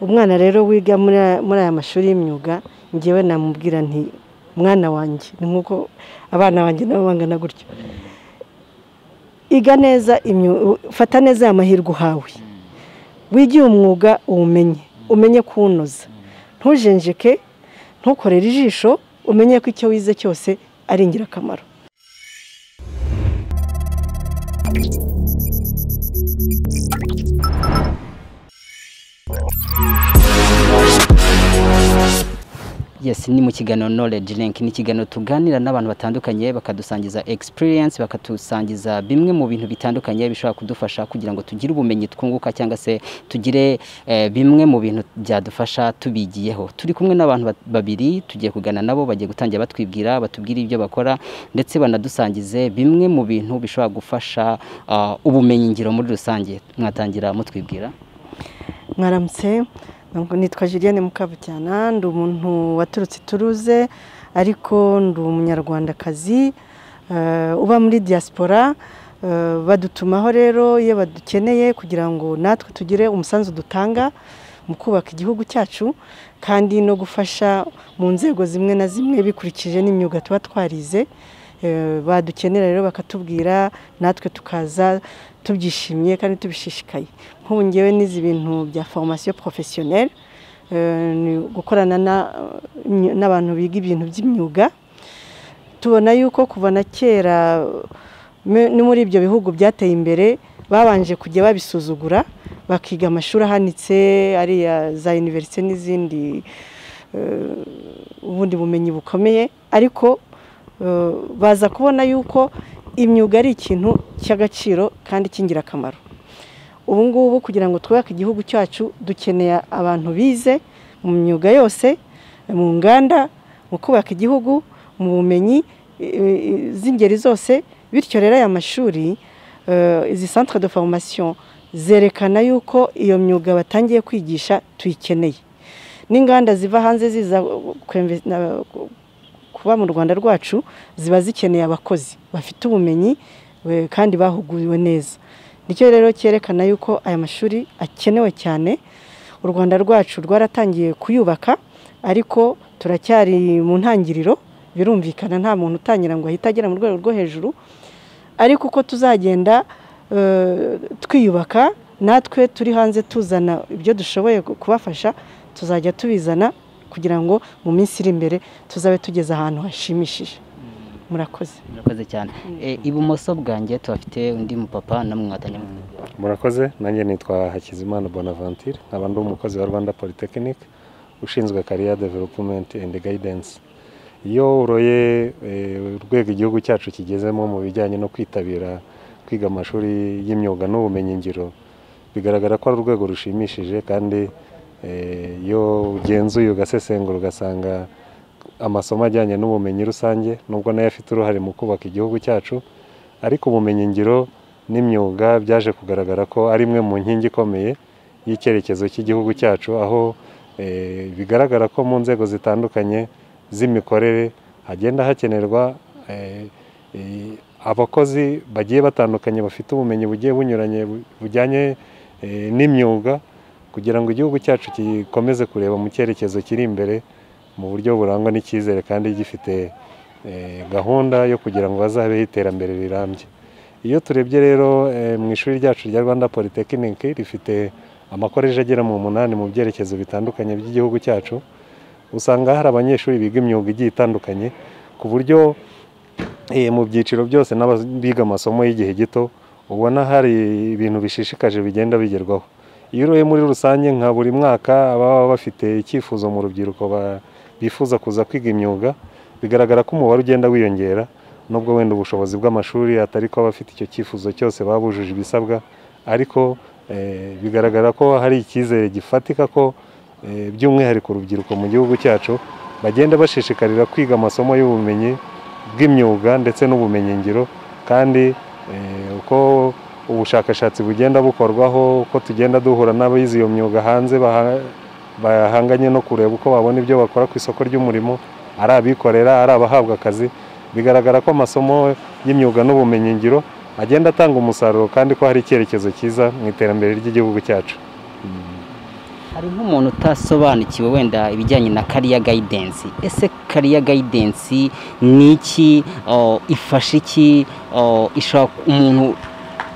Umwana rero wiga muri aya mashuri y'imyuga, ngewe namubwira nti mwana wanjye, ni nk'uko abana banjye nabo bangana gutyo, iga neza, fata neza aya mahirwe uhawe, wigiye umwuga uwumenye, umenye kuwunoza, ntujenjeke, ntukorere ijisho, umenye ko icyo wize cyose ari ingirakamaro. Yes, ni mu kiganiro Knowledge Link, ni ikiganiro tuganira n'abantu batandukanye bakadusangiza experience, bakatusangiza bimwe mu bintu bitandukanye bishobora kudufasha kugira ngo tugire ubumenyi twunguka cyangwa se tugire bimwe mu bintu byadufasha tubigiyeho. Turi kumwe n'abantu babiri tugiye kugana nabo, bagiye gutangira batwibwira, batubwira ibyo bakora ndetse banadusangize bimwe mu bintu bishobora gufasha ubumenyi ngiro muri rusange. Mwatangira mutwibwira. Mwaramutse. Nitwa Julienne Mukabucyana, ndi umuntu waturutse Toulouse, ariko ndi umunyarwandakazi uba muri diaspora. Badutumaho rero iyo badukeneye kugira ngo natwe tugire umusanzu dutanga mu kubaka igihugu cyacu kandi no gufasha mu nzego zimwe na zimwe bikurikije n'imyuga tuba twarize. Badukenera rero bakatubwira, natwe tukaza tubyishimiye kandi tubishishikaye. Nk'ubu ngewe nize ibintu bya formation professionnelle, ni gukorana n'abantu biga ibintu by'imyuga. Tubona yuko kuva na kera no muri ibyo bihugu byateye imbere babanje kujya babisuzugura, bakiga amashuri ahanitse ariya za université n'izindi, ubundi bumenyi bukomeye, ariko baza kubona yuko imyuga ari ikintu cy'agaciro kandi cy'ingirakamaro. Ubu ngubu kugira ngo twubake igihugu cyacu dukeneye abantu bize mu myuga yose, mu nganda, mu kubaka igihugu, mu bumenyi z'ingeri zose. Bityo rero aya mashuri, izi centre de formation zerekana yuko iyo myuga batangiye kwigisha tuyikeneye. N'inganda ziva hanze ziza kuba mu Rwanda rwacu ziba zikeneye abakozi bafite ubumenyi kandi bahuguwe neza. Nicyo rero cyerekana yuko aya mashuri akenewe cyane. U Rwanda rwacu rwaratangiye kuyubaka, ariko turacyari mu ntangiriro. Birumvikana nta muntu utangira ngo ahite agera mu rwego rwo hejuru, ariko uko tuzagenda twiyubaka natwe turi hanze tuzana ibyo dushoboye kubafasha, tuzajya tubizana kugira ngo mu minsi iri imbere tuzabe tugeze ahantu hashimishije. Murakoze. Murakoze cyane. Ibumoso bwanjye tuhafite undi mupapa, namwe mwatanya. Murakoze, nanjye nitwa Hakizimana Bonaventure, nkaba ndi umukozi wa Rwanda Polytechnic ushinzwe career development and guidance. Iyo uroye urwego igihugu cyacu kigezemo mu bijyanye no kwitabira kwiga amashuri y'imyuga n'ubumenyingiro, bigaragara ko ari urwego rushimishije, kandi iyo ugenzuye ugasesengura ugasanga amasomo ajyanye n'ubumenyi rusange nubwo nayo afite uruhare mu kubaka igihugu cyacu, ariko ubumenyingiro n'imyuga byaje kugaragara ko ari imwe mu nkingi ikomeye y'icyerekezo cy'igihugu cyacu, aho bigaragara ko mu nzego zitandukanye z'imikorere hagenda hakenerwa abakozi bagiye batandukanye bafite ubumenyi bugiye bunyuranye bujyanye n'imyuga, kugira ngo igihugu cyacu gikomeze kureba mu cyerekezo kiri imbere mu buryo burangwa n'icyizere kandi gifite gahunda yo kugira ngo hazabeho iterambere rirambye. Iyo turebye rero mu ishuri ryacu rya Rwanda Polytechnic rifite amakoleje agera mu 8 mu byerekezo bitandukanye by'igihugu cyacu, usanga hari abanyeshuri biga imyuga igiye itandukanye, ku buryo mu byiciro byose n'abiga amasomo y'igihe gito ubona hari ibintu bishishikaje bigenda bigerwaho. Iyo uroye muri rusange nka buri mwaka ababa bafite icyifuzo mu rubyiruko bifuza kuza kwiga imyuga, bigaragara ko umubare ugenda wiyongera, nubwo wenda ubushobozi bw'amashuri atari ko abafite icyo cyifuzo cyose babujuje ibisabwa, ariko bigaragara ko hari icyizere gifatika ko by'umwihariko urubyiruko mu gihugu cyacu bagenda bashishikarira kwiga amasomo y'ubumenyi bw'imyuga ndetse n'ubumenyingiro, kandi uko ubushakashatsi bugenda bukorwaho, uko tugenda duhura n'abize iyo myuga hanze bahanganye no kureba uko babona ibyo bakora ku isoko ry'umurimo, ari abikorera, ari abahabwa akazi, bigaragara ko amasomo y'imyuga n'ubumenyingiro agenda atanga umusaruro kandi ko hari icyerekezo cyiza mu iterambere ry'igihugu cyacu. Hari nk'umuntu utasobanukiwe wenda ibijyanye na career guidance. Ese career guidance ni iki? Ifasha iki? Ishobora umuntu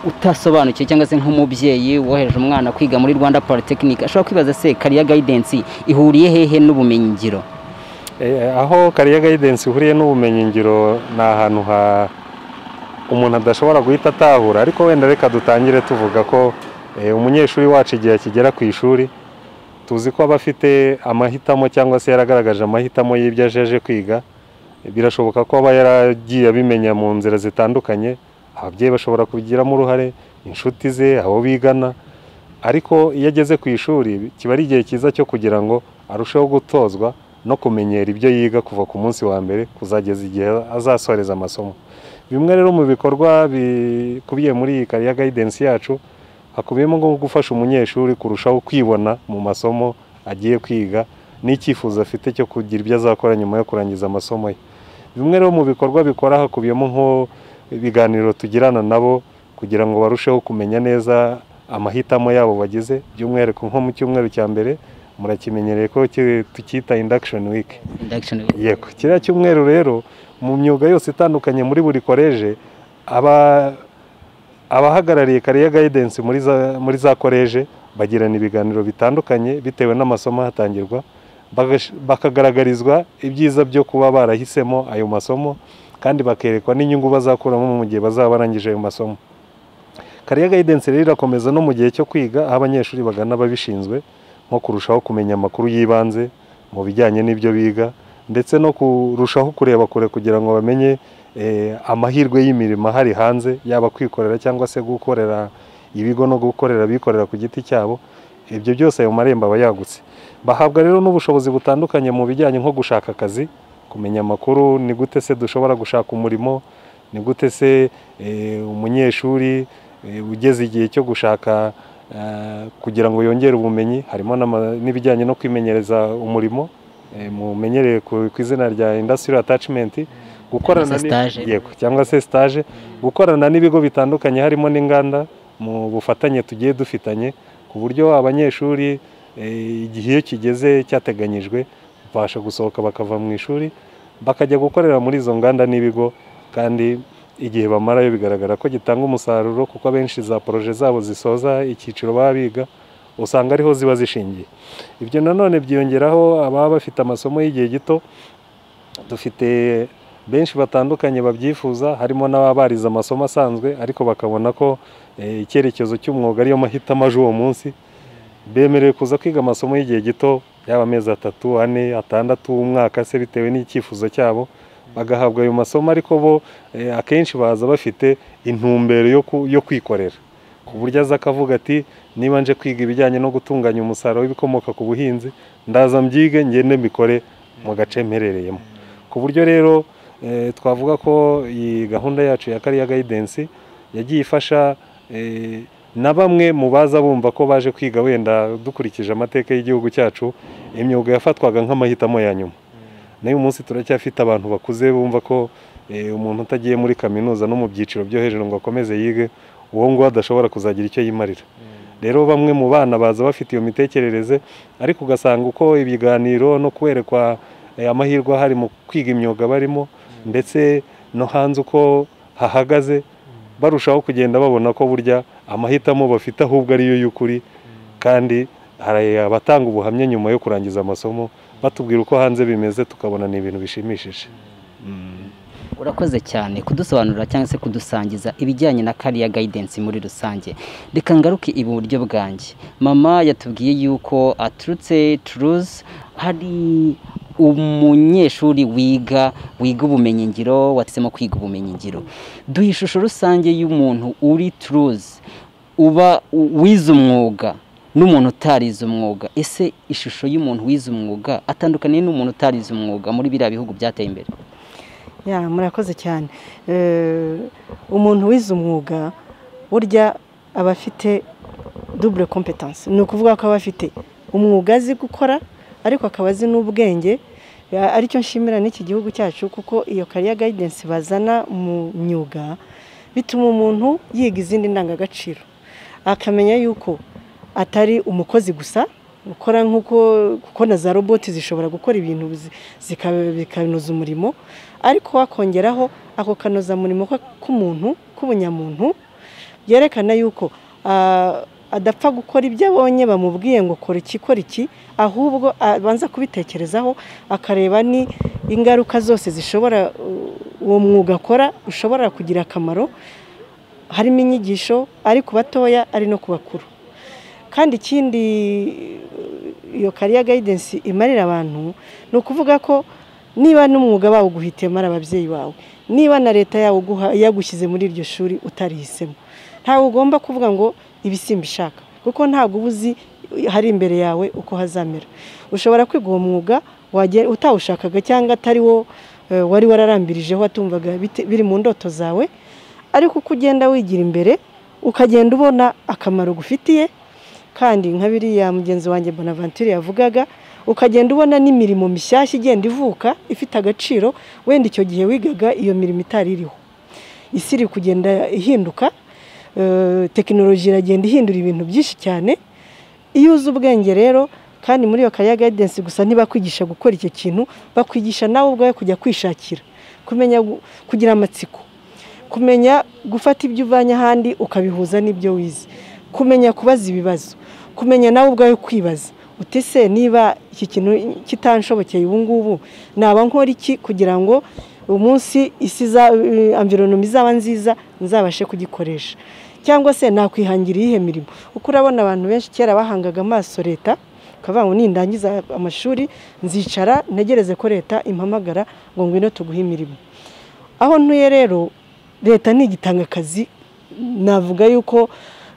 utasobanukiwe cyangwa se nk'umubyeyi wohereje umwana kwiga muri Rwanda Polytechnic ashobora kwibaza se career guidance ihuriye hehe n'ubumenyingiro? Aho career guidance ihuriye n'ubumenyingiro ni ahantu ha umuntu adashobora guhita atahura, ariko wenda reka dutangire tuvuga ko umunyeshuri wacu igihe akigera ku ishuri tuzi ko aba afite amahitamo cyangwa se yaragaragaje amahitamo y'ibyo aje kwiga. Birashoboka ko aba yaragiye abimenya mu nzira zitandukanye, ababyeyi bashobora kubigiramo uruhare, inshuti ze, abo bigana, ariko iyo ageze ku ishuri kiba ari igihe cyiza cyo kugira ngo arusheho gutozwa no kumenyera ibyo yiga kuva ku munsi wa mbere kuzageza igihe azasoreza amasomo. Bimwe rero mu bikorwa bikubiye muri iyi career guidance yacu hakubiyemo nko gufasha umunyeshuri kurushaho kwibona mu masomo agiye kwiga n'icyifuzo afite cyo kugira ibyo azakora nyuma yo kurangiza amasomo ye. Bimwe rero mu bikorwa bikora hakubiyemo nko ibiganiro tugirana nabo kugira ngo barusheho kumenya neza amahitamo yabo bagize, by'umwihariko nko mu cyumweru cya mbere murakimenyereye ko tukita induction week. Induction week. Yego, kiriya cyumweru rero mu myuga yose itandukanye muri buri koleje abahagarariye career guidance muri za koleje bagirana ibiganiro bitandukanye bitewe n'amasomo ahatangirwa, bakagaragarizwa ibyiza byo kuba barahisemo ayo masomo kandi bakerekwa n'inyungu bazakuramo mu gihe bazaba barangije ayo masomo. Career guidance rero irakomeza no mu gihe cyo kwiga, aho abanyeshuri bagana ababishinzwe nko kurushaho kumenya amakuru y'ibanze mu bijyanye n'ibyo biga, ndetse no kurushaho kureba kure kugira ngo bamenye amahirwe y'imirimo ahari hanze, yaba kwikorera cyangwa se gukorera ibigo no gukorera abikorera ku giti cyabo. Ibyo byose ayo marembo aba yagutse. Bahabwa rero n'ubushobozi butandukanye mu bijyanye nko gushaka akazi, kumenya amakuru, ni gute se dushobora gushaka umurimo, ni gute se umunyeshuri ugeze igihe cyo gushaka kugira ngo yongere ubumenyi, harimo n'ibijyanye no kwimenyereza umurimo mumenyereye ku izina rya industrial attachment, gukorana yego cyangwa se stage, gukorana n'ibigo bitandukanye harimo n'inganda mu bufatanye tugiye dufitanye, ku buryo abanyeshuri igihe kigeze cyateganyijwe babasha gusohoka bakava mu ishuri bakajya gukorera muri izo nganda n'ibigo, kandi igihe bamarayo bigaragara ko gitanga umusaruro, kuko abenshi za projet zabo zisoza icyiciro baba biga usanga ariho ziba zishingiye. Ibyo nanone byiyongeraho ababa bafite amasomo y'igihe gito, dufite benshi batandukanye babyifuza, harimo n'ababariza amasomo asanzwe ariko bakabona ko icyerekezo cy'umwuga ariyo mahitamo aje uwo munsi, bemerewe kuza kwiga amasomo y'igihe gito, yaba amezi 3, 4, 6, umwaka se bitewe n'icyifuzo cyabo, bagahabwa ayo masomo, ariko bo akenshi baza bafite intumbero yo kwikorera, ku buryo aza akavuga ati niba nje kwiga ibijyanye no gutunganya umusaruro w'ibikomoka ku buhinzi, ndaza mbyige ngende mbikore mu gace mperereyemo. Ku buryo rero twavuga ko iyi gahunda yacu ya career guidance yagiye ifasha na bamwe mu baza bumva ko baje kwiga wenda dukurikije amateka y'igihugu cyacu, imyuga yafatwaga nk'amahitamo ya nyuma. N'uyu munsi turacyafite abantu bakuze bumva ko umuntu utagiye muri kaminuza no mu byiciro byo hejuru ngo akomeze yige, uwo nguwo adashobora kuzagira icyo yimarira. Rero bamwe mu bana baza bafite iyo mitekerereze, ariko ugasanga uko ibiganiro no kwerekwa amahirwe ahari mu kwiga imyuga barimo, ndetse no hanze uko hahagaze, barushaho kugenda babona ko burya amahitamo bafite ahubwo ariyo y'ukuri, kandi hari abatanga ubuhamya nyuma yo kurangiza amasomo batubwira uko hanze bimeze, tukabona ni ibintu bishimishije. Urakoze cyane kudusobanurira cyangwa se kudusangiza ibijyanye na career guidance muri rusange. Reka ngaruke iburyo bwanjye. Mama yatubwiye yuko aturutse Toulouse, hari umunyeshuri wiga ubumenyingiro, wahisemo kwiga ubumenyingiro. Duhe ishusho rusange y'umuntu uri Toulouse uba wize umwuga n'umuntu utarize umwuga. Ese ishusho y'umuntu wize umwuga atandukaniye n'umuntu utarize umwuga muri biriya bihugu byateye imbere? Ya, murakoze cyane. Umuntu wize umwuga burya aba afite double competence, ni ukuvuga ko aba afite umwuga azi gukora ariko akaba azi n'ubwenge. Aricyo nshimira n'iki gihugu cyacu, kuko iyo career guidance bazana mu myuga bituma umuntu yiga izindi ndangagaciro, akamenya yuko atari umukozi gusa, Ukora nk'uko kuko na za roboti zishobora gukora ibintu bikanoza umurimo, ariko wakongeraho ako kanoza murimo k'umuntu k'ubunyamuntu, byerekana yuko adapfa gukora ibyo abonye bamubwiye ngo kora iki kora iki, ahubwo abanza kubitekerezaho akareba ni ingaruka zose zishobora uwo mwuga akora ushobora kugira akamaro, harimo inyigisho ari ku batoya ari no ku bakuru. Kandi ikindi iyo career guidance imarira abantu ni ukuvuga ko niba n'umwuga bawo guhitema ari ababyeyi bawe, niba na leta yawe yagushyize muri iryo shuri utarihisemo, ntabwo ugomba kuvuga ngo ibi simbishaka, kuko ntabwo uba uzi hari imbere yawe uko hazamera. Ushobora kwiga uwo mwuga utawushakaga cyangwa atari wo wari wararambirijeho, watumvaga biri mu ndoto zawe, ariko uko ugenda wigira imbere ukagenda ubona akamaro gufitiye. Kandi nka biriya mugenzi wanjye Bonaventure yavugaga, ukagenda ubona n'imirimo mishyashya igenda ivuka ifite agaciro, wenda icyo gihe wigaga iyo mirimo itari iriho. Isi iri kugenda ihinduka, tekinoloji iragenda ihindura ibintu byinshi cyane. Iyo uzi ubwenge rero, kandi muri iyo career guidance gusa ntibakwigisha gukora icyo kintu, bakwigisha nawe ubwawe kujya kwishakira, kumenya kugira amatsiko, kumenya gufata ibyo uvanye ahandi ukabihuza n'ibyo wize, kumenya kubaza ibibazo, kumenya nawe ubwawe kwibaza uti se niba iki kintu kitanshobokeye ubu ngubu naba nkora iki kugira ngo umunsi isi environment izaba nziza nzabashe kugikoresha, cyangwa se nakwihangira iyihe mirimo. Uko urabona abantu benshi kera bahangaga amaso leta, ukavuga ngo nindangiza amashuri nzicara ntegereze ko leta impamagara ngo ngwino tuguhe imirimo. Aho ntuye rero leta ntigitanga akazi, navuga yuko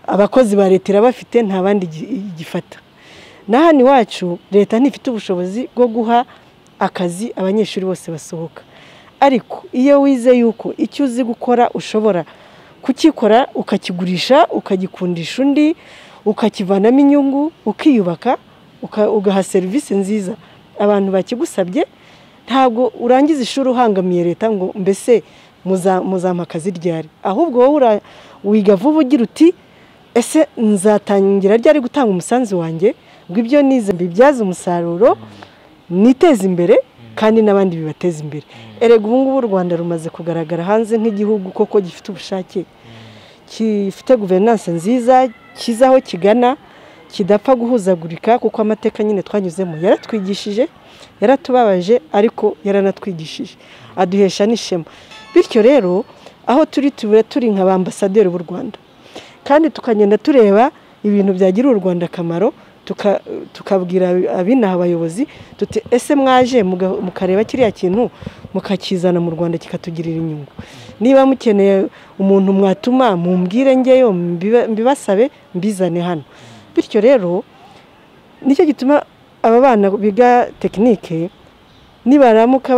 abakozi ba leta irabafite nta bandi igifata. Na hano iwacu leta ntifite ubushobozi bwo guha akazi abanyeshuri bose basohoka, ariko iyo wize yuko icyo uzi gukora ushobora kukikora ukakigurisha, ukagikundisha undi, ukakivanamo inyungu, ukiyubaka, ugaha serivisi nziza abantu bakigusabye, ntabwo urangiza ishuri uhangamiye leta ngo mbese muzampa akazi ryari, ahubwo wowe wiga vuba ugira uti ese nzatangira ryari gutanga umusanzu wanjye ngo ibyo nize mbibyaze umusaruro, niteze imbere kandi n'abandi bibateze imbere. Erega ubu ngubu u Rwanda rumaze kugaragara hanze nk'igihugu koko gifite ubushake, gifite guverinance nziza, kiza aho kigana, kidapfa guhuzagurika, kuko amateka nyine twanyuzemo yaratwigishije, yaratubabaje, ariko yaranatwigishije, aduhesha n'ishema. Bityo rero aho turi tuba turi nka ambasaderi b'u Rwanda, kandi tukagenda tureba ibintu byagirira u Rwanda akamaro, tukabwira abinaha abayobozi tuti ese mwaje mukareba kiriya kintu mukakizana mu Rwanda kikatugirira inyungu. Niba mukeneye umuntu mwatuma mumbwire ngeyo mbibasabe mbizane hano. Bityo rero nicyo gituma aba bana biga tekinike nibaramuka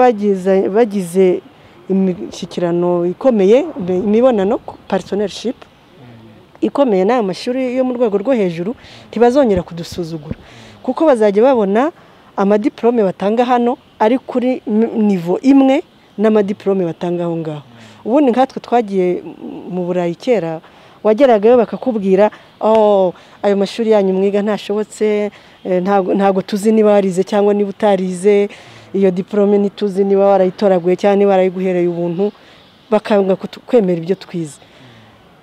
bagize imishyikirano ikomeye, imibonano partnership ikomeye n'aya mashuri yo mu rwego rwo hejuru, ntibazongera kudusuzugura, kuko bazajya babona amadiplome batanga hano ari kuri nivo imwe n'amadiplome batanga aho ngaho. Ubundi nkatwe twagiye mu Burayi kera, wageragayo bakakubwira oh ayo mashuri yanyu mwiga ntashobotse, ntabwo tuzi niba warize cyangwa niba utarize, iyo diplome ntituzi niba warayitoraguye cyangwa niba warayiguhereye ubuntu, bakanga kwemera ibyo twize.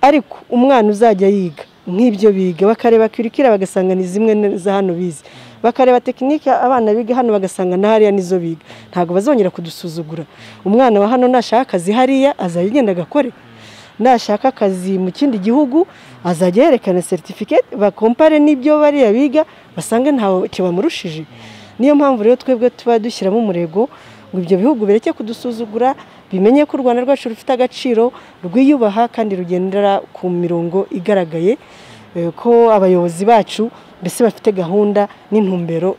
Ariko umwana uzajya yiga nk'ibyo biga, bakareba curricula bagasanga ni zimwe za hano bize, bakareba tekinike abana biga hano bagasanga na hariya nizo biga, ntabwo bazongera kudusuzugura. Umwana wa hano nashaka akazi hariya azajya agenda agakore, nashaka akazi mu kindi gihugu azajya yerekana certificate, bakompare n'ibyo bariya biga basange ntawe kibamurushije. Niyo mpamvu rero twebwe tuba dushyiramo umurego ngo ibyo bihugu bireke kudusuzugura, bimenye ko u Rwanda rwacu rufite agaciro, rwiyubaha kandi rugendera ku mirongo igaragaye, ko abayobozi bacu mbese bafite gahunda n'intumbero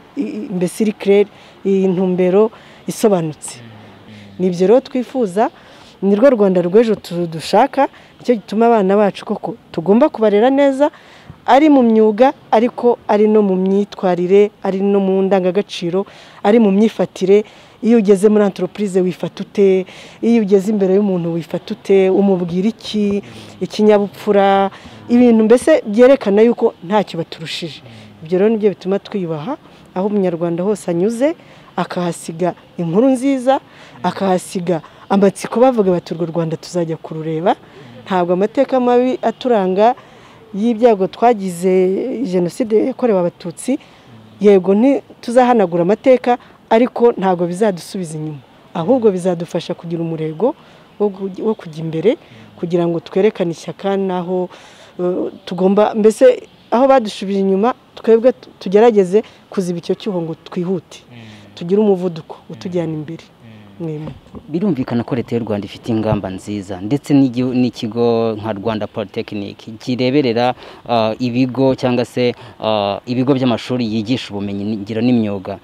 mbese iri claire, intumbero isobanutse. Nibyo rero twifuza, ni rwo Rwanda rw'ejo dushaka, nicyo gituma abana bacu koko tugomba kubarera neza, ari mu myuga ariko ari no mu myitwarire, ari no mu ndangagaciro, ari mu myifatire. Iyo ugeze muri entreprise wifata ute, iyo ugeze imbere y'umuntu wifata ute, umubwira iki, ikinyabupfura, ibintu mbese byerekana yuko ntacyo baturushije. Ibyo rero nibyo bituma twiyubaha, aho umunyarwanda hose anyuze akahasiga inkuru nziza, akahasiga amatsiko, bavuga bati urwo Rwanda tuzajya kurureba. Ntabwo amateka mabi aturanga y'ibyago twagize, jenoside yakorewe abatutsi, yego ntituzahanagura amateka, ariko ntabwo bizadusubiza inyuma, ahubwo bizadufasha kugira umurego wo kujya imbere, kugira ngo twerekane ishyaka n'aho tugomba, mbese aho badushubije inyuma twebwe tugerageze kuziba icyo cyuho ngo twihute, tugire umuvuduko utujyana imbere. Birumvikana ko leta y'u Rwanda ifite ingamba nziza, ndetse n'ikigo nka Rwanda Polytechnic kireberera ibigo cyangwa se ibigo by'amashuri yigisha ubumenyi ngiro n'imyuga.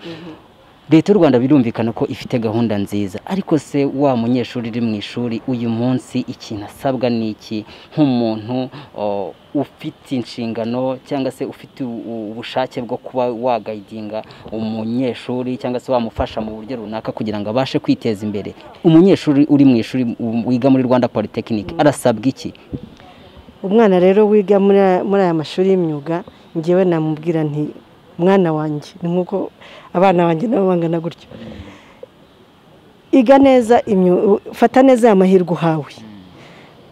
Leta y'u Rwanda birumvikana ko ifite gahunda nziza, ariko se wa munyeshuri uri mu ishuri uyu munsi ikintu asabwa ni iki nk'umuntu ufite inshingano cyangwa se ufite ubushake bwo kuba wagayidinga umunyeshuri cyangwa se wamufasha mu buryo runaka kugira ngo abashe kwiteza imbere? Umunyeshuri uri mu ishuri wiga muri Rwanda Polytechnic arasabwa iki? Umwana rero wiga muri aya mashuri y'imyuga, ngewe namubwira nti mwana wanjye, ni nkuko abana banjye nabo bangana gutyo, iga neza, fata neza amahirwe uhawe,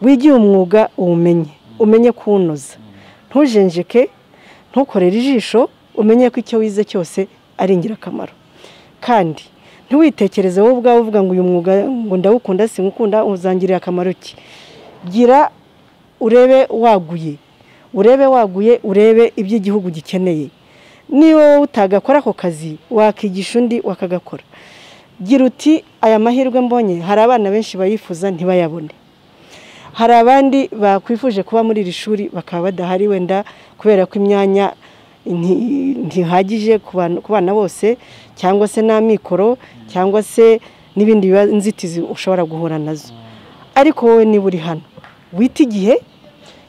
wigiye umwuga uwumenye, umenye kuwunoza, ntujenjeke, ntukorere ijisho, umenye ko icyo wize cyose ari ingirakamaro. Kandi ntiwitekereze wowe ubwawe uvuga ngo uyu mwuga ngo ndawukunda sinkukunda uzangirira akamaro ki. Gira urebe waguye, urebe waguye, urebe ibyo igihugu gikeneye. Niba wowe utagakora ako kazi wakigisha undi wakagakora. Gira uti aya mahirwe mbonye, hari abana benshi bayifuza ntibayabone, hari abandi bakwifuje kuba muri iri shuri bakaba badahari wenda kubera ko imyanya ntihagije ku bana bose, cyangwa se n'amikoro, cyangwa se n'ibindi nzitizi ushobora guhura nazo. Ariko wowe niba uri hano wite igihe,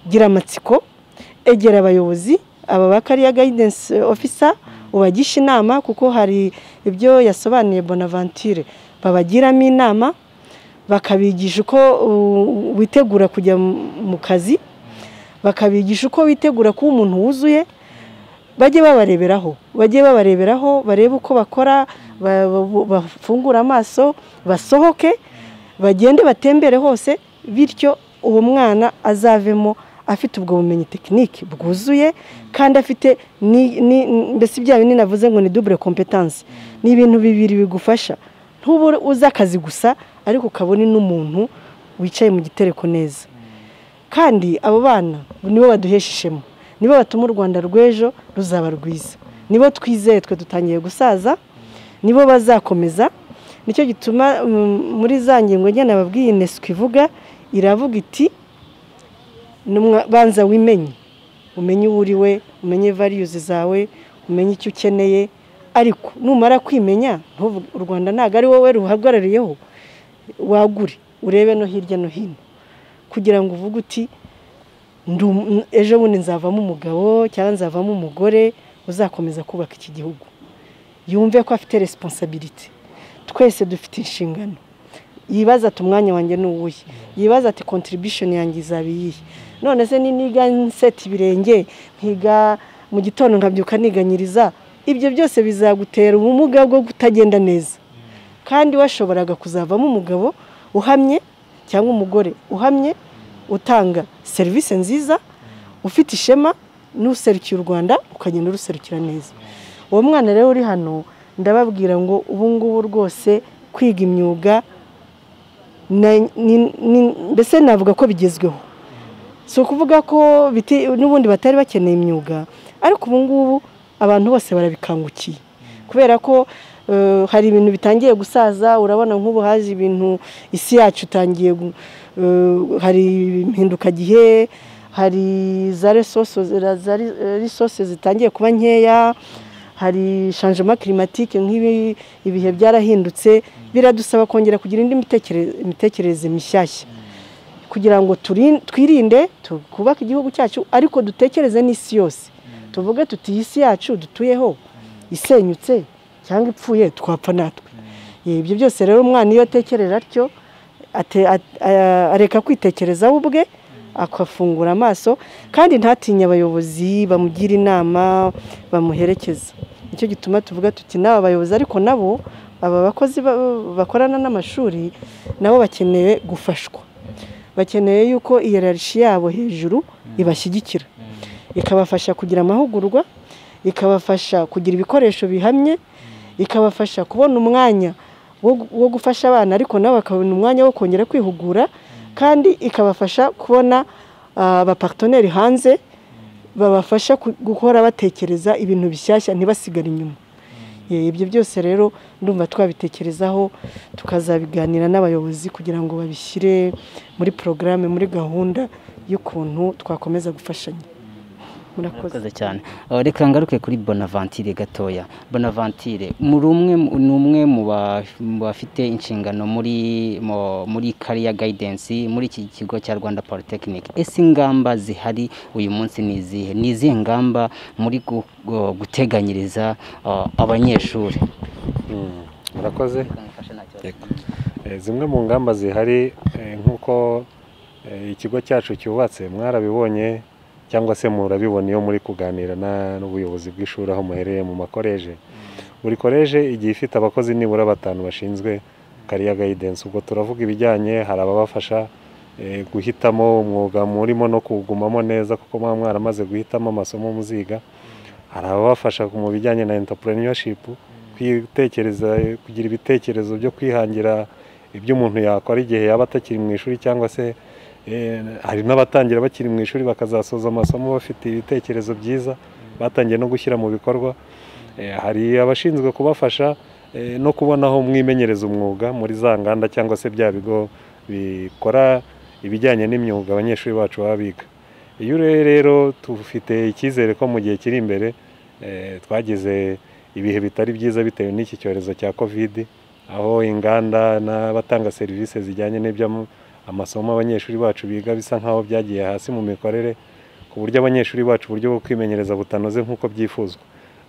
gira amatsiko, egera abayobozi aba ba career guidance officer, ubagisha inama, kuko hari ibyo yasobanuye Bonaventure, babagiramo inama, bakabigisha uko witegura kujya mu kazi, bakabigisha uko witegura kuba umuntu wuzuye. Bajye babareberaho, bajye babareberaho, barebe uko bakora, bafungura amaso, basohoke, bagende batembere hose, bityo uwo mwana azavemo afite ubwo bumenyi tekinike bwuzuye, kandi afite mbese ibya binini navuze ngo ni double competence, ni ibintu bibiri bigufasha. Ntube uzi akazi gusa, ariko ukabona n'umuntu wicaye mu gitereko neza. Kandi abo bana nibo baduhesha ishema, nibo batuma u Rwanda rw'ejo ruzaba rwiza, nibo twizeye twe dutangiye gusaza, nibo bazakomeza. Nicyo gituma muri za ngingo njye nababwiye UNESCO ivuga, iravuga iti banza wimenye, umenye uwo uri we, umenye values zawe, umenye icyo ukeneye. Ariko numara kwimenya, u Rwanda ntabwo ari wowe ruhagarariyeho, wagure urebe no hirya no hino, kugira ngo uvuge uti ejo bundi nzavamo umugabo cyangwa nzavamo umugore uzakomeza kubaka iki gihugu. Yumve ko afite responsibility, twese dufite inshingano. Yibaza ati umwanya wanjye ni uwuhe, yibaza ati contribution yanjye izaba iyihe. None se niga nseta ibirenge, nkiga mu gitondo nkabyuka niganyiriza, ibyo byose bizagutera ubumuga bwo kutagenda neza. Kandi washoboraga kuzavamo umugabo uhamye cyangwa umugore uhamye, utanga serivisi nziza, ufite ishema, n'userukiye u Rwanda ukagenda uruserukira neza. Uwo mwana rero uri hano, ndababwira ngo ubu ngubu rwose kwiga imyuga mbese navuga ko bigezweho. Si ukuvuga ko n'ubundi batari bakeneye imyuga, ariko ubu ngubu abantu bose barabikangukiye, kubera ko hari ibintu bitangiye gusaza. Urabona nk'ubu haje ibintu, isi yacu itangiye, hari impindukagihe, hari za resources zitangiye kuba nkeya, hari changement climatique, nk'ibi ibihe byarahindutse, biradusaba kongera kugira indi mitekerereze mishyashya, kugira ngo twirinde, twubake igihugu cyacu, ariko dutekereze n'isi yose. Tuvuge tuti isi yacu dutuyeho isenyutse cyangwa ipfuye twapfa natwe. Ibyo byose rero umwana iyo atekerera atyo, areka kwitekerezaho ubwe, akafungura amaso, kandi ntatinye abayobozi bamugira inama, bamuherekeza. Nicyo gituma tuvuga tuti n'aba bayobozi, ariko nabo aba bakozi bakorana n'amashuri nabo bakeneye gufashwa, bakeneye yuko hiérarchie yabo hejuru ibashyigikira, ikabafasha kugira amahugurwa, ikabafasha kugira ibikoresho bihamye, ikabafasha kubona umwanya wo gufasha abana, ariko nabo bakabona umwanya wo kongera kwihugura, kandi ikabafasha kubona abapartenaires hanze babafasha gukora batekereza ibintu bishyashya, ntibasigare inyuma. Ibyo byose rero ndumva twabitekerezaho, tukazabiganira n'abayobozi kugira ngo babishyire muri programme, muri gahunda y'ukuntu twakomeza gufashanya. Murakoze cyane. Reka ngaruke kuri Bonaventure gatoya. Bonaventure muri umwe ni umwe mu bafite inshingano muri career guidance muri iki kigo cya Rwanda Polytechnic. Ese ingamba zihari uyu munsi ni izihe? Ni izihe ngamba muri guteganyiriza abanyeshuri? Murakoze. Zimwe mu ngamba zihari nk'uko ikigo cyacu cyubatse, mwarabibonye cyangwa se murabibona iyo muri kuganira n'ubuyobozi bw'ishuri aho muherereye mu makoreje. Buri koleje igiye ifite abakozi nibura 5 bashinzwe career guidance. Ubwo turavuga ibijyanye, hari ababafasha guhitamo umwuga murimo no kuwugumamo neza kuko muba mwaramaze guhitamo amasomo muziga, hari ababafasha mu bijyanye na entrepreneurship, kwitekereza, kugira ibitekerezo byo kwihangira ibyo umuntu yakora igihe yaba atakiri mu ishuri, cyangwa se hari n'abatangira bakiri mu ishuri bakazasoza amasomo bafite ibitekerezo byiza batangiye no gushyira mu bikorwa. Hari abashinzwe kubafasha no kubona aho mwimenyereza umwuga muri za nganda cyangwa se bya bigo bikora ibijyanye n'imyuga abanyeshuri bacu baba biga. Iyo rero tufite icyizere ko mu gihe kiri imbere, twagize ibihe bitari byiza bitewe n'iki cyorezo cya Covid, aho inganda n'abatanga serivisi zijyanye n'ibyo amasomo abanyeshuri bacu biga bisa nkaho byagiye hasi mu mikorere, ku buryo abanyeshuri bacu uburyo bwo kwimenyereza butanoze nk'uko byifuzwa.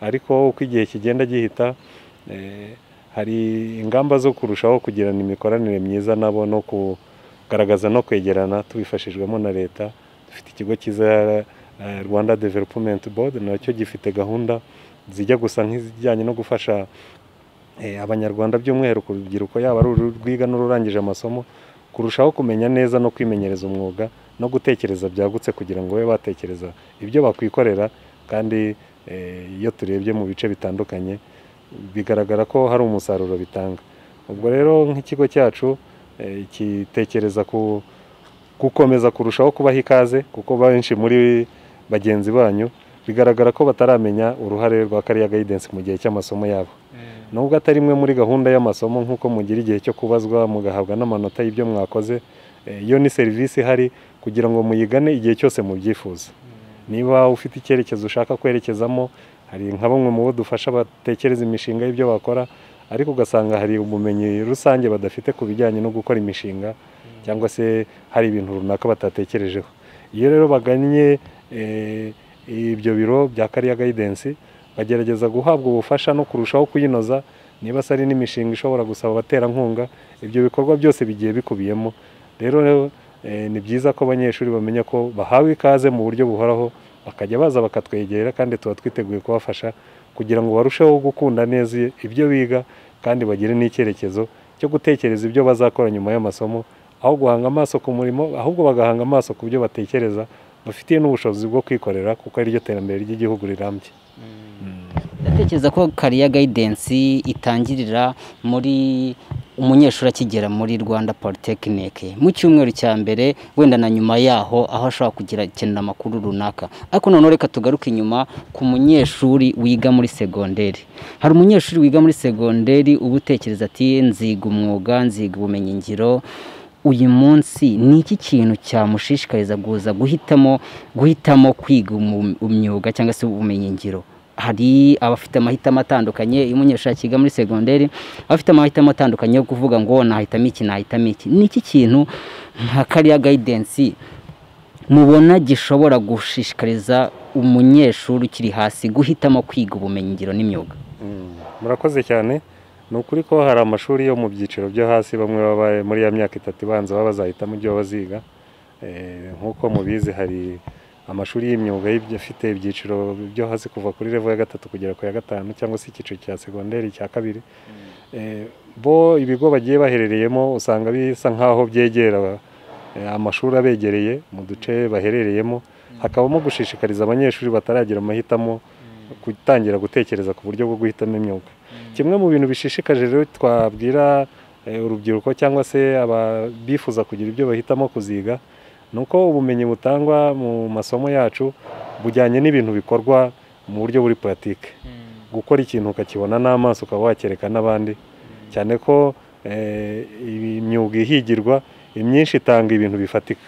Ariko uko igihe kigenda gihita, hari ingamba zo kurushaho kugirana imikoranire myiza nabo no kugaragaza no kwegerana tubifashijwemo na leta. Dufite ikigo cyiza Rwanda Development Board, nacyo gifite gahunda zijya gusa nk'izijyanye no gufasha abanyarwanda by'umwihariko urubyiruko, yaba ari urwiga n'ururangije amasomo, kurushaho kumenya neza no kwimenyereza umwuga no gutekereza byagutse kugira ngo babe batekereza ibyo bakwikorera. Kandi iyo turebye mu bice bitandukanye bigaragara ko hari umusaruro bitanga. Ubwo rero nk'ikigo cyacu kitekereza gukomeza kurushaho kubaha ikaze, kuko benshi muri bagenzi banyu bigaragara ko bataramenya uruhare rwa career guidance mu gihe cy'amasomo yabo. Nubwo atari imwe muri gahunda y'amasomo nk'uko mugira igihe cyo kubazwa mugahabwa n'amanota y'ibyo mwakoze, iyo ni serivisi ihari kugira ngo muyigane igihe cyose mubyifuza. Niba ufite icyerekezo ushaka kwerekezamo, hari nka bamwe mu bo dufasha batekereza imishinga y'ibyo bakora, ariko ugasanga hari ubumenyi rusange badafite ku bijyanye no gukora imishinga, cyangwa se hari ibintu runaka batatekerejeho. Iyo rero bagannye ibyo biro bya career guidance, bagerageza guhabwa ubufasha no kurushaho kuyinoza. Niba se ari n'imishinga ishobora gusaba abaterankunga, ibyo bikorwa byose bigiye bikubiyemo. Rero ni byiza ko abanyeshuri bamenya ko bahawe ikaze mu buryo buhoraho, bakajya baza bakatwegera, kandi tuba twiteguye kubafasha kugira ngo barusheho gukunda neza ibyo biga, kandi bagire n'icyerekezo cyo gutekereza ibyo bazakora nyuma y'amasomo, aho guhanga amaso ku murimo, ahubwo bagahanga amaso ku byo batekereza bafitiye n'ubushobozi bwo kwikorera, kuko ari ryo terambere ry'igihugu rirambye. Ndatekereza ko career guidance itangirira muri umunyeshuri akigera muri Rwanda Polytechnic mu cyumweru cya mbere, wenda na nyuma yaho aho ashobora kugira kenera amakuru runaka. Ariko noneho reka tugaruke inyuma ku munyeshuri wiga muri segonderi. Hari umunyeshuri wiga muri segonderi uba utekereza ati nziga umwuga, nziga ubumenyingiro. Uyu munsi ni iki kintu cyamushishikariza guza guhitamo kwiga imyuga cyangwa se ubumenyingiro? Hari abafite amahitamo atandukanye. Iyo umunyeshuri akiga muri segonderi abafite amahitamo atandukanye yo kuvuga ngo nahitamo iki, nahitamo iki. Ni iki kintu nka career guidance mubona gishobora gushishikariza umunyeshuri ukiri hasi guhitamo kwiga ubumenyingiro n'imyuga? Murakoze cyane. Ni ukuri ko hari amashuri yo mu byiciro byo hasi, bamwe baba muri ya myaka 3 ibanza baba bazahitamo ibyo baziga. Nk'uko mubizi hari amashuri y'imyuga afite ibyiciro byo hasi kuva kuri level ya 3 kugera ku ya 5 cyangwa se icyiciro cya segonderi cya 2. Bo ibigo bagiye baherereyemo usanga bisa nkaho byegera amashuri abegereye mu duce baherereyemo, hakabamo gushishikariza abanyeshuri bataragira amahitamo gutangira gutekereza ku buryo bwo guhitamo imyuga. Kimwe mu bintu bishishikaje rero twabwira urubyiruko cyangwa se ababifuza kugira ibyo bahitamo kuziga, nuko ubumenyi butangwa mu masomo yacu bujyanye n'ibintu bikorwa mu buryo buri pratique. Gukora ikintu ukakibona n'amaso ukaba wakereka n'abandi, cyane ko imyuga ihigirwa imyinshi itanga ibintu bifatika.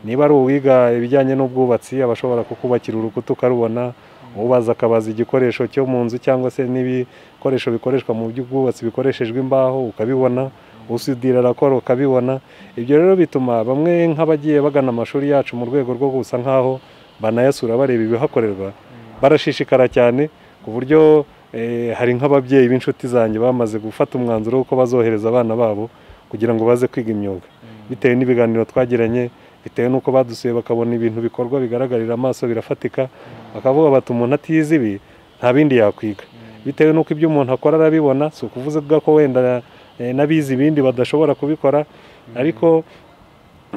Niba ari uwiga ibijyanye n'ubwubatsi abashobora kukubakira urukuta ukarubona, ubaza akabaza igikoresho cyo mu nzu cyangwa se n'ibikoresho bikoreshwa mu by'ubwubatsi bikoreshejwe imbaho ukabibona, usudira arakora ukabibona. Ibyo rero bituma bamwe nk'abagiye bagana amashuri yacu mu rwego rwo gusa nkaho banayasura bareba ibihakorerwa barashishikara cyane, ku buryo hari nk'ababyeyi b'inshuti zanjye bamaze gufata umwanzuro w'uko bazohereza abana babo kugira ngo baze kwiga imyuga, bitewe n'ibiganiro twagiranye, bitewe n'uko badusuye bakabona ibintu bikorwa bigaragarira amaso birafatika, bakavuga bati umuntu atize ibi nta bindi yakwiga. Bitewe n'uko ibyo umuntu akora arabibona, si ukuvuga ko wenda n'abize ibindi badashobora kubikora, ariko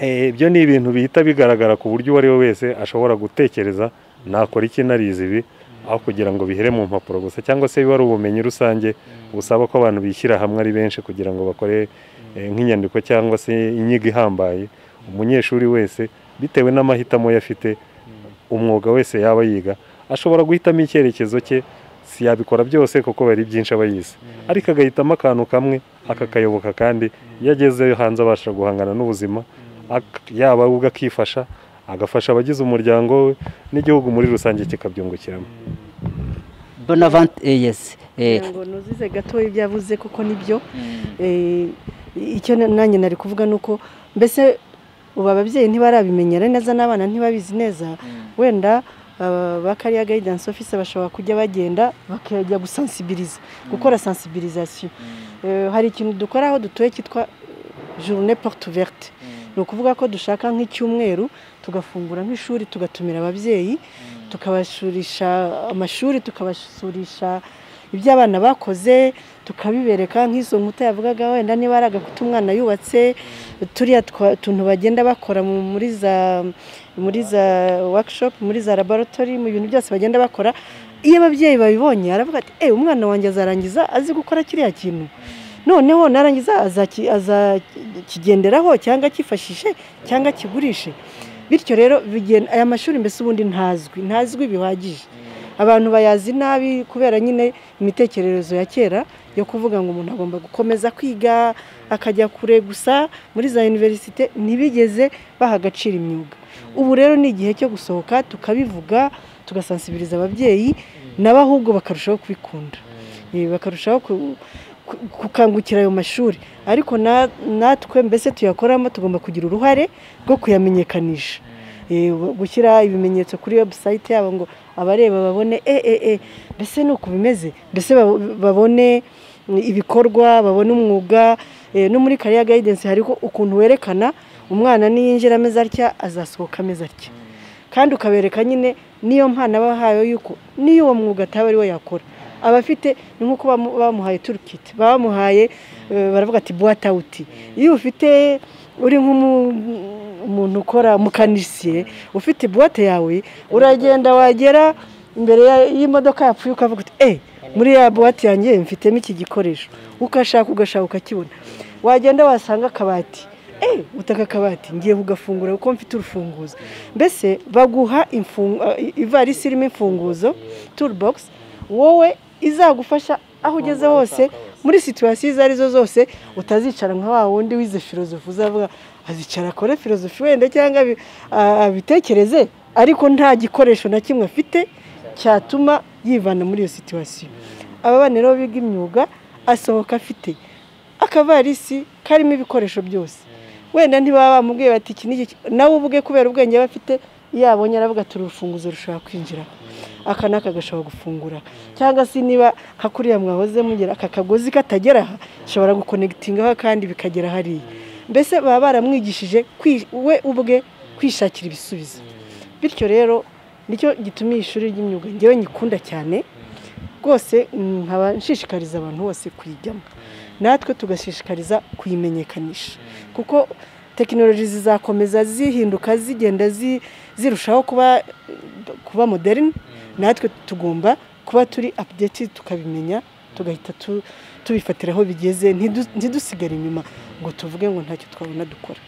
ibyo ni ibintu bihita bigaragara ku buryo uwo ari we wese ashobora gutekereza nakora iki narize ibi, aho kugira ngo bihere mu mpapuro gusa cyangwa se biba ari ubumenyi rusange busaba ko abantu bishyira hamwe ari benshi kugira ngo bakore nk'inyandiko cyangwa se inyigo ihambaye. Umunyeshuri wese bitewe n'amahitamo yafite, umwuga wese yaba yiga ashobora guhitamo icyerekezo cye, si yabikora byose kuko bari byinshi aba yize, ariko agahitamo akantu kamwe akakayoboka, kandi iyo ageze hanze abasha guhangana n'ubuzima, yaba ubwo akifasha, agafasha abagize umuryango we n'igihugu muri rusange kikabyungukiramo. Bonavante, yes. Ngo nuzize gato ibyo yavuze kuko nibyo. Icyo nanjye nari kuvuga nuko mbese ubu ababyeyi ntibarabimenyera neza n'abana ntibabizi neza, wenda ba career guidance officer bashobora kujya bagenda bakajya gusensibiliza, gukora sensibilisation. Hari ikintu dukora aho dutuye cyitwa journée porte ouverte. Ni ukuvuga ko dushaka nk'icyumweru tugafungura nk'ishuri, tugatumira ababyeyi, tukabasurisha amashuri, tukabasurisha ibyo abana bakoze, tukabibereka nk'izo nkuta yavugaga, wenda niba ari agakuta umwana yubatse, turiya tuntu bagenda bakora muri za workshop, muri za laboratory, mu bintu byose bagenda bakora. Iyo ababyeyi babibonye aravuga ati umwana wanjye azarangiza azi gukora kiriya kintu, noneho narangiza azakigenderaho cyangwa akifashishe cyangwa akigurishe. Bityo rero aya mashuri mbese ubundi ntazwi bihagije, abantu bayazi nabi kubera nyine imitekerereze ya kera yo kuvuga ngo umuntu agomba gukomeza kwiga akajya kure gusa muri za universite, ntibigeze baha agaciro imyuga. Ubu rero ni igihe cyo gusohoka tukabivuga, tugasensibiliza ababyeyi n'abahubwo bakarushaho kubikunda, bakarushaho gukangukira ayo mashuri. Ariko natwe mbese tuyakoramo tugomba kugira uruhare rwo kuyamenyekanisha, gushyira ibimenyetso kuri website yabo ngo abareba babone mbese nuko bimeze, mbese babone ibikorwa, babone umwuga. No muri career guidance hariko ukuntu werekana umwana niyinjira ameze atya azasohoka ameze atya, kandi ukabereka nyine niyo mpano abahaye yuko niyo uwo mwuga ataba ari we yakora, abafite ni nkuko bamuhaye toolkit, bamuhaye baravuga ati boîte à outils. Iyo ufite uri nk'umuntu ukora mukanisiye ufite boîte yawe, uragenda wagera imbere y'imodoka yapfuye ukavuga uti muri ya boîte yanjye mfitemo iki gikoresho, ukashaka ugashaka ukakibona. Wagenda wasanga akabati, utaka akabati ngiye kugafungura kuko mfite urufunguzo. Mbese baguha ivarisi irimo imfunguzo, toolbox, wowe izagufasha aho ugeze hose muri situation izo arizo zose, utazicara nka wa wundi wize filozofi uzavuga azicara akore filozofi wenda cyangwa abitekereze, ariko nta gikoresho na kimwe afite cyatuma yivana muri iyo situation. Aba bana rero biga imyuga asohoka afite akavarisi karimo ibikoresho byose, wenda ntibaba bamubwiye bati iki n'iki, nawe ubwe kubera ubwenge aba afite yabonye aravuga ati urufunguzo rushobora kwinjira, aka n'aka gashobora gufungura, cyangwa se niba nka kuriya mwahoze mugera aka kagozi katagera aha ashobora gukonegitingaho kandi bikagera hariya. Mbese baba baramwigishije we ubwe kwishakira ibisubizo. Bityo rero nicyo gituma ishuri ry'imyuga ngewe nyikunda cyane rwose, nkaba nshishikariza abantu bose kuyijyamo, natwe tugashishikariza kuyimenyekanisha, kuko tekinoloji zizakomeza zihinduka, zigenda zirushaho kuba moderne. Natwe tugomba kuba turi update, tukabimenya, tugahita tubifatira aho bigeze, ntidusigare inyuma ngo tuvuge ngo ntacyo twabona dukora.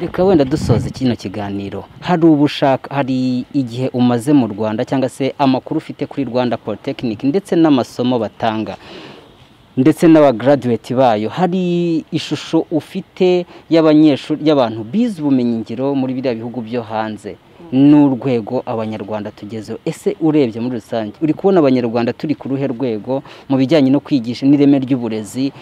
Reka wenda dusoze kino kiganiro, hari ubushaka, hari igihe umaze mu Rwanda cyangwa se amakuru ufite kuri Rwanda Polytechnic ndetse n'amasomo batanga ndetse n'abagraduate bayo, hari ishusho ufite y'abanyeshuri, y'abantu bize ubumenyingiro muri biriya bihugu byo hanze n'urwego abanyarwanda tugezeho? Ese urebye muri rusange uri kubona abanyarwanda turi ku ruhe rwego mu bijyanye no kwigisha n'ireme ry'uburezi,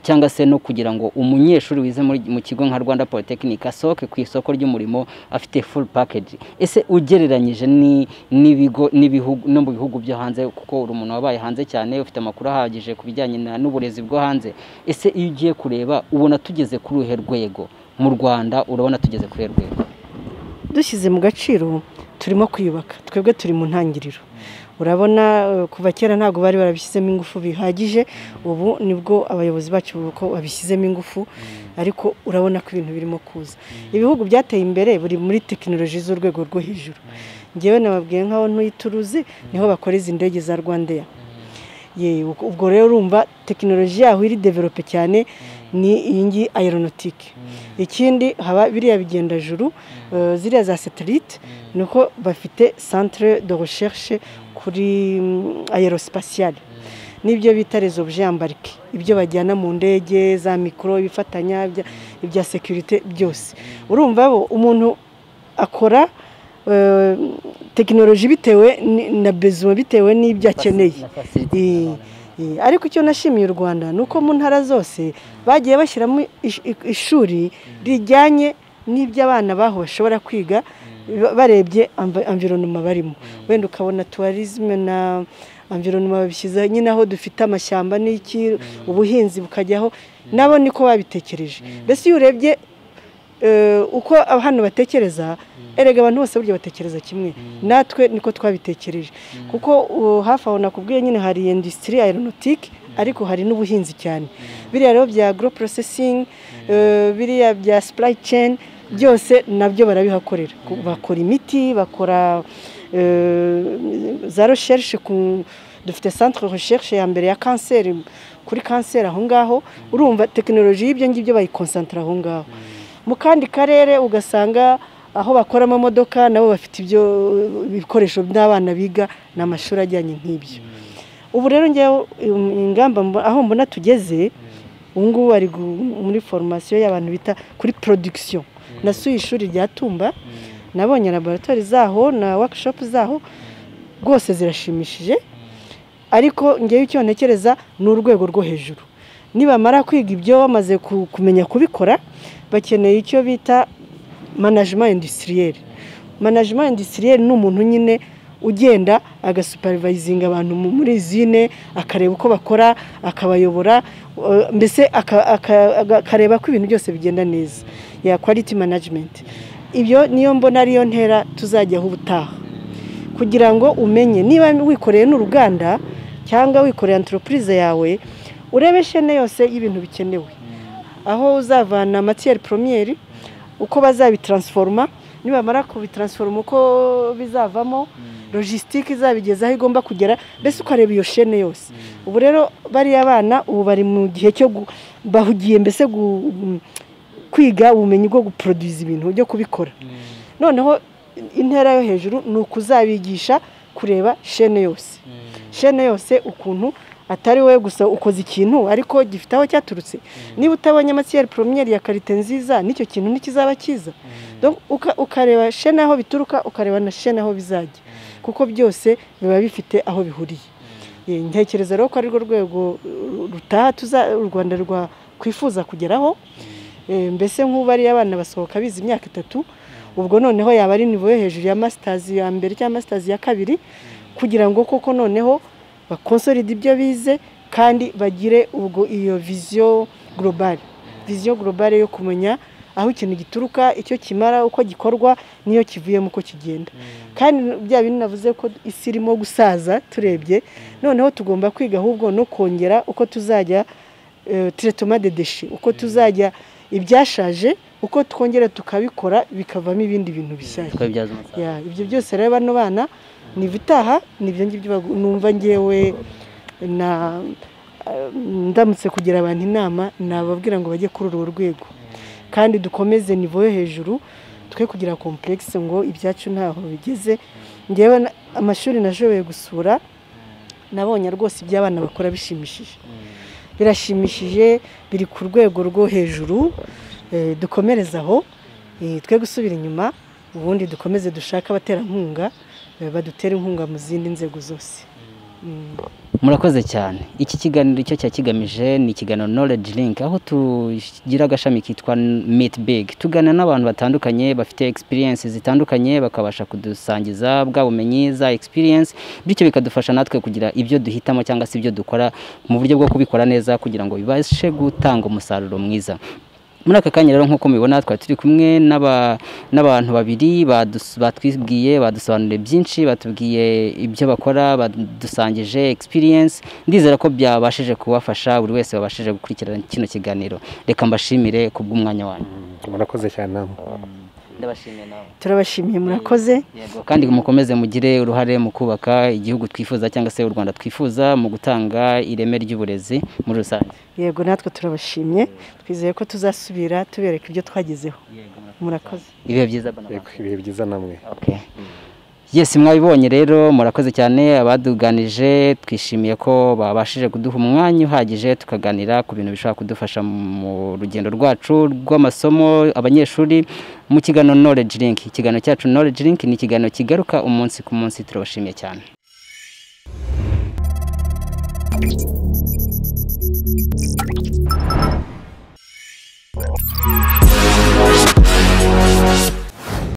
cyangwa se no kugira ngo umunyeshuri wize mu kigo nka Rwanda Polytechnic asohoke ku isoko ry'umurimo afite full package? Ese ugereranyije n'ibigo n'ibihugu no mu bihugu byo hanze, kuko uri umuntu wabaye hanze cyane, ufite amakuru ahagije ku bijyanye n'uburezi bwo hanze, ese iyo ugiye kureba ubona tugeze kuri uruhe rwego mu Rwanda? Urabona tugeze kuri uruhe rwego? Dushyize mu gaciro turimo kwiyubaka, twebwe turi mu ntangiriro. Urabona kuva kera ntabwo bari barabishyizemo ingufu bihagije, ubu nibwo abayobozi bacu ko babishyizemo ingufu, ariko urabona ko ibintu birimo kuza. Ibihugu byateye imbere buri muri tekinoloji z'urwego rwo hejuru. Ngewe nababwiye nkaho ntuye Toulouse niho bakora izi ndege za Rwandair. Ubwo rero urumva tekinoloji yaho iri develope cyane ni iyi ngiyi aeronautique. Ikindi haba biriya bigendajuru, ziriya za satellite, nuko bafite centre de recherche kuri aerospatiale, n'ibyo bita les objets embarqués, ibyo bajyana mu ndege za micro, ibifatanya ibya sécurité byose. Urumva bo umuntu akora tekinoloji bitewe na besoin, bitewe n'ibyo akeneye. Ariko icyo nashimiye u Rwanda ni uko mu ntara zose bagiye bashyiramo ishuri rijyanye n'ibyo abana baho bashobora kwiga, barebye environnement barimo. Wenda ukabona tourisme na environnement babishyize nyine aho dufite amashyamba n'iki, ubuhinzi bukajyaho, nabo niko babitekereje. Mbese iyo urebye uko hano batekereza, erega abantu bose burya batekereza kimwe, natwe niko twabitekereje. Kuko hafi aho nakubwiye nyine hari industrie aeronautique, ariko hari n'ubuhinzi cyane, biriya rero bya agro processing, biriya bya supply chain, byose nabyo barabihakorera. Bakora imiti, bakora za recherche, dufite centre recherche ya mbere ya kanseri, kuri kanseri aho ngaho. Urumva tekinoloji y'ibyo ngibyo bayikonsantra aho ngaho. Mu kandi karere ugasanga aho bakora amamodoka nabo bafite ibyo bikoresho n'abana biga n'amashuri ajyanye nk'ibyo. Ubu rero ngewe ingamba aho mbona tugeze ubu ngubu, bari muri formation y'abantu bita kuri production. Nasuye ishuri rya Tumba, nabonye laboratoire zaho na workshop zaho, rwose zirashimishije. Ariko ngewe icyo ntekereza ni urwego rwo hejuru. Nibamara kwiga ibyo, bamaze kumenya kubikora, bakeneye icyo bita management industriel. Management industriel ni umuntu nyine ugenda agasupervisinga abantu muri usine, akareba uko bakora, akabayobora, mbese akareba ko ibintu byose bigenda neza, ya quality management. Ibyo niyo mbona ariyo ntera tuzajyaho ubutaha, kugira ngo umenye niba wikoreye n'uruganda cyangwa wikoreye entreprise yawe, urebe chaîne yose y'ibintu bikenewe, aho uzavana matière première, uko bazabitransforma, nibamara kubitransforma uko bizavamo, logistique izabigeza aho igomba kugera, mbese ukareba iyo chaîne yose. Ubu rero bariya bana ubu bari mu gihe cyo bahugiye mbese kwiga ubumenyi bwo guproduza ibintu byo kubikora. Noneho intera yo hejuru ni ukuzabigisha kureba chaîne yose, chaîne yose, ukuntu atari wowe gusa ukoze ikintu ariko gifite aho cyaturutse. Niba utabonye matière première ya qualité nziza, n'icyo kintu ntikizaba cyiza. Donc ukareba chaîne aho bituruka, ukareba na chaîne aho bizajya, kuko byose biba bifite aho bihuriye. Ntekereza rero ko arirwo rwego rutaha tuza u Rwanda rwa kwifuza kugeraho. Mbese nk'ubu ariyo abana basohoka bize imyaka 3, ubwo noneho yaba ari niveau yo hejuru ya masters ya mbere cyangwa masters ya kabiri, kugira ngo koko noneho bakonsolide ibyo bize kandi bagire ubwo iyo vision globale, vision globale yo kumenya aho ikintu gituruka, icyo kimara, uko gikorwa, niyo kivuyemo uko kigenda. Kandi bya bintu navuze ko isi irimo gusaza turebye, noneho tugomba kwiga ahubwo no kongera uko tuzajya traitement de déchets, uko tuzajya ibyashaje uko twongera tukabikora bikavamo ibindi bintu bishyashya. Tukabibyaza umusaruro. Ya, ibyo byose rero bano bana ni ibitaha, nibyo ngibyo numva ngewe na ndamutse kugira abantu inama nababwira ngo bajye kuri urwo rwego, kandi dukomeze niveau yo hejuru, twe kugira complexe ngo ibyacu ntaho bigeze. Ngewe amashuri nashoboye gusura nabonye rwose ibyo abana bakora bishimishije, birashimishije, biri ku rwego rwo hejuru. Dukomereze aho, twe gusubira inyuma, ubundi dukomeze dushake abaterankunga, badutere inkunga mu zindi nzego zose. Murakoze cyane. Iki kiganiro icyo cya kigamije ni ikiganiro Knowledge Link, aho tugira agashami kitwa Meet Big, tuganira n'abantu batandukanye bafite experience zitandukanye, bakabasha kudusangiza bwa bumenyi za experience, bityo bikadufasha natwe kugira ibyo duhitamo cyangwa se ibyo dukora mu buryo bwo kubikora neza kugira ngo bibashe gutanga umusaruro mwiza. Muri aka kanya rero nk'uko mubibona twari turi kumwe n'abantu babiri batwibwiye, badusobanuriye byinshi, batubwiye ibyo bakora, badusangije experience. Ndizera ko byabashije kubafasha buri wese wabashije gukurikirana kino kiganiro. Reka mbashimire kubw'umwanya wanyu. Murakoze cyane namwe. Ndabashimiye nawe. Turabashimiye, murakoze. Yego, kandi mukomeze mugire uruhare mu kubaka igihugu twifuza cyangwa se u Rwanda twifuza mu gutanga ireme ry'uburezi muri rusange. Yego, natwe turabashimye, twizeye ko tuzasubira tubereka ibyo twagezeho. Murakoze. Ibihe byiza bana. Yego, ibihe byiza namwe. Okay. Yes, mwabibonye rero, murakoze cyane abaduganije, twishimiye ko babashije kuduha umwanya uhagije tukaganira ku bintu bishobora kudufasha mu rugendo rwacu rw'amasomo abanyeshuri mu kiganiro Knowledge Link. Ikiganiro cyacu Knowledge Link ni ikiganiro kigaruka umunsi ku munsi. Turabashimiye cyane.